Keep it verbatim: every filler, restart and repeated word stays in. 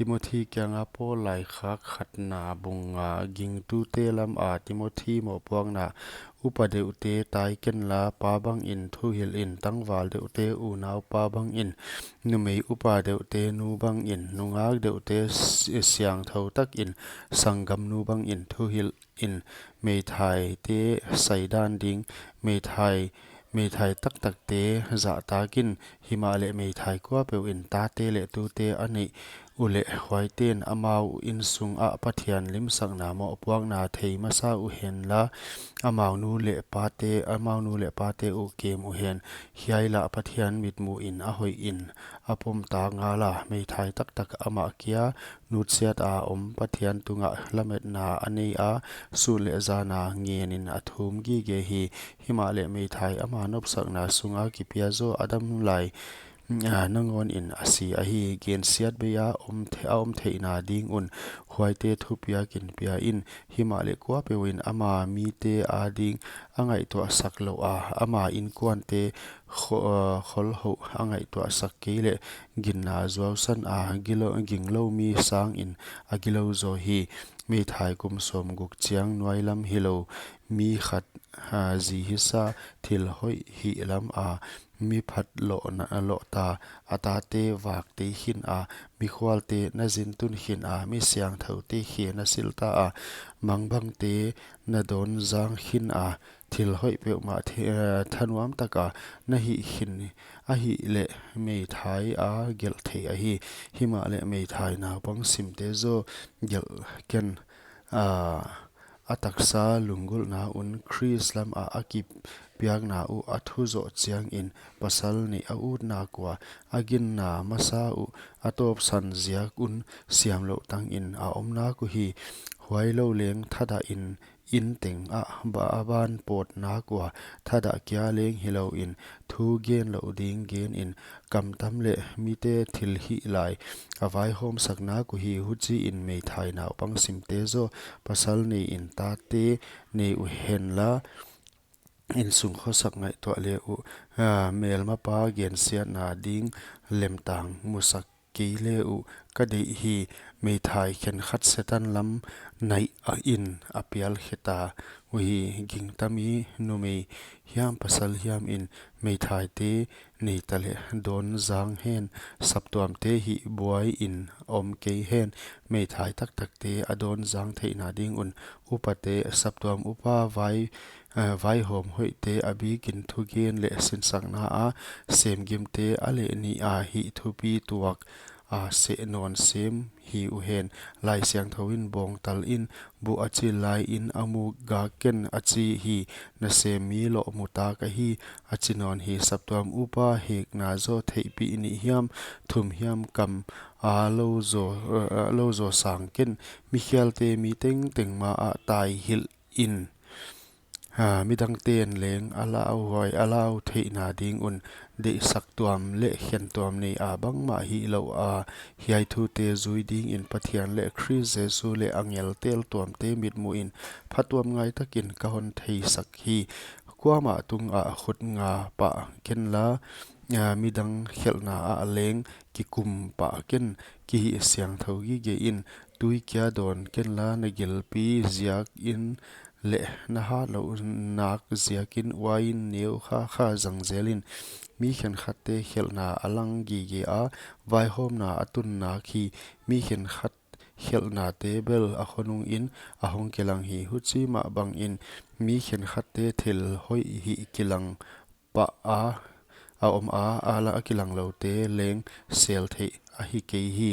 Timothi kianga Paul laikhak khatna bung nga. Gingtute lama Timothi mohpuakna. Upa deuhte tai kenla, pa bangin thuhilh in, tangval deuhte unaupa bangin, numei upa deuhte nu bangin, nungak deuhte si-, siangthou takin, sanggamnu bangin thuhilh in. Meithaite saidan ding, meithai, meithai taktakte zahtakin, himahleh meithai kuapeuh in tate leh tute a neih uleh, huaiten amau insungah Pathian limsakna mohpuakna thei masa uhenla, amau nu leh pate, amau nu leh pate uh kem uhen. Hiai lah Pathian mitmuhin a hoihin a pomta ngala, meithai taktak amah kia nutsiata om, Pathian tungah lametna a neia, sun leh zana ngenin a thum gige hi. Himahleh meithai ama nopsakna sunga kipia zaw a dam lai, a, nangawnin a si ahi. Gensiat beia om the-, a om theihna ding un huaite thupiakin pia in. Himahleh kuapeuhin ama mite ading a ngaihtuahsak louha, ama inkuante kho-, a, kholhou a ngaihtuahsak kei leh ginna zuausan a, gilo-, ginglou mi sangin a gilou zaw hi. Meithai kum sawmguk chiang nuailam hilou mi khat, a, zi hisa, thil hoih hihlam a, mi phat lohna, lohta, a tate vak tei khin a, mikhualte na zintun khin a, mi siangthoute khe na silta a, mangbangte na dawn zang khin a, thil hoih peuhmah the-, eh, thanuam taka na hih khin ahihleh meithai a gelh thei ahi. Himahleh meithai naupang simte zaw gelh ken, a, a taksa lunggulhna un Khrist lama a kipiakna uh a thu zoh chiangin pasal neih a utna ua a ginna masa uh a tawpsan ziak un siamlouh tangin a omna uhi. Huailou leng thadahin in tengah ba-, a ban pawtna ua thadah kia leng hilouin thu genlouh ding genin kamtam leh mite thilhih lai a vaihawmsakna uhi. Huchiin meithai naupang simte zaw pasal neiin tate nei uhenla, insung khosak ngaihtuah le uh, a, melmapa gensiatna ding lemtang musak kei le uh ka deih hi. Meithai khenkhat Setan lam naihin a pial kheta uhi. Gingta mi numei hiam pasal hiamin meithaite neita leh dawn zang hen, saptuamte hih buaiin om kei hen. Meithai taktakte a dawn zang theihna ding un upate, saptuam upa vai, eh, vaihawm hoihte a bikin thugen leh sinsakna a semgimte a leh nih a hih thupi tuak a seh nawn sem hi uhen. Laisiangthou in bawngtal in buh a chil laiin a muk gak ken a chi hi. Nasem mi lohmutak ahi a chi nawn hi. Saptuam upa hekna zaw theihpih nih hiam thum hiam kam a lou zaw, eh, lou zaw sang ken. Mikhialte mi tengteng maah tai hilh in. Ha, midangten leng a lauhuai, a lau theihna ding un deihsak tuam leh khen tuam nei a bangmah hilou a, hiai thute zui dingin Pathian leh Khrist Jesu leh angel tel tuamte mitmuhin phatuam ngai takin ka hon theisak hi. Kuamah tungah khut nga pah kenla, a, midang khelhna ah leng kikum pah ken. Kihih siangthou gige in, tui kia dawn kenla, na gilpi ziakin leh na hatlouhnak ziakin uain neu khakha zang zelin. Mi khenkhatte khelhna a lang gige a, vaihawmna a tun nak hi. Mi khenkhat khelhnate bel a khonungin a hong kilang hi. Huchi mah bangin mi khenkhatte thil hoih hih kilang pah a, a om a, a la a kilangloute leng sel theih ahi kei hi.